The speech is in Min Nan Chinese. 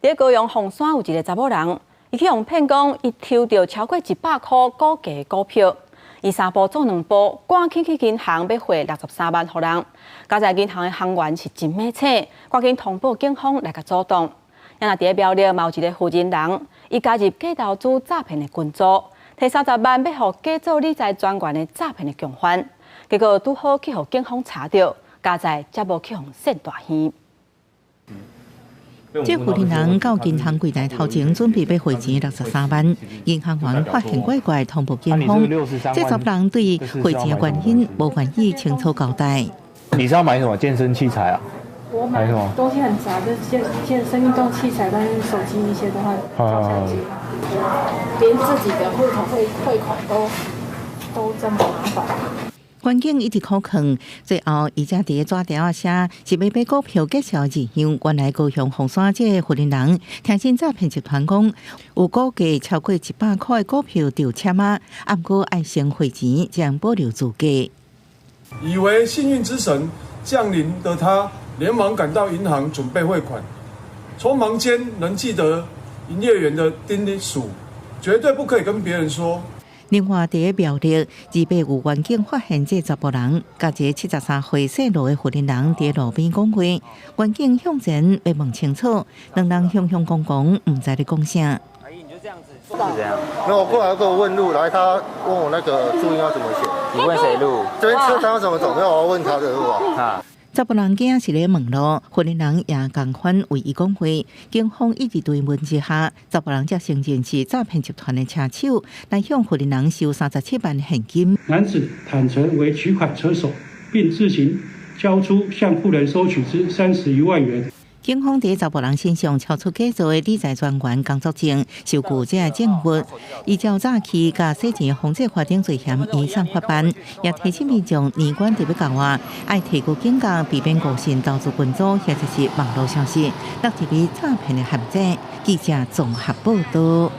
佇高雄鳳山有一个查某人，伊去予騙講，伊抽著超過100箍高價股票，伊三步做兩步，趕緊去銀行欲匯63萬予人。佳哉銀行的行員是真猛醒，趕緊通報警方來共阻擋。啊，若佇苗栗嘛有一个婦人人，伊加入假投資詐騙的群組，提30萬欲予假做理財專員的詐騙的共犯，結果拄好去予警方查著，佳哉才無去予踅大耳。這婦人到銀行櫃台頭前準備欲匯錢63萬，銀行員發現怪怪，通報警方。這查某人對匯錢的原因無願意清楚交代。你是要買什麼健身器材啊？我買東西很雜，就是健身運動器材，跟手機一些的話，照相機，連自己的戶頭匯款都這麼麻煩。關警一直苦勸，最後伊才佇紙條仔寫是欲買股票介紹二項。原來高雄鳳山這個婦人聽信詐騙集團講，有估計超過100箍的股票中籤啊，毋過愛先匯錢，才保留資格。以為幸運之神降臨的他，連忙趕到銀行準備匯款，匆忙間仍記得營業員的叮囑，絕對不可以跟別人說。另外，佇苗栗，二八有員警發現這查埔人，佮一个73歲姓羅的婦人佇路邊講話，員警向前欲問清楚，兩人雄雄講講，毋知咧講啥。阿姨，你就這樣子，是這樣。沒有，我過來跟我問路，來他問我那個注音要怎麼寫。你問誰路？這邊車站要怎麼走？沒有，我要問他的路啊。啊。查埔人驚是咧問路，婦人也仝款為伊講話。警方一直追問之下，查埔人才承認是詐騙集團的車手，來向婦人收37萬現金。男子坦承為取款車手，並自行交出向婦人收取之31萬元。警方佇查埔人身上查出假造的理財專員工作證，收據這个證物，依照詐欺佮洗錢防制法等罪嫌移送法辦，也提醒民眾年關特別到啊，愛提高警覺，避免誤信投資群組或者是網路消息，落入詐騙的陷阱。記者綜合報道。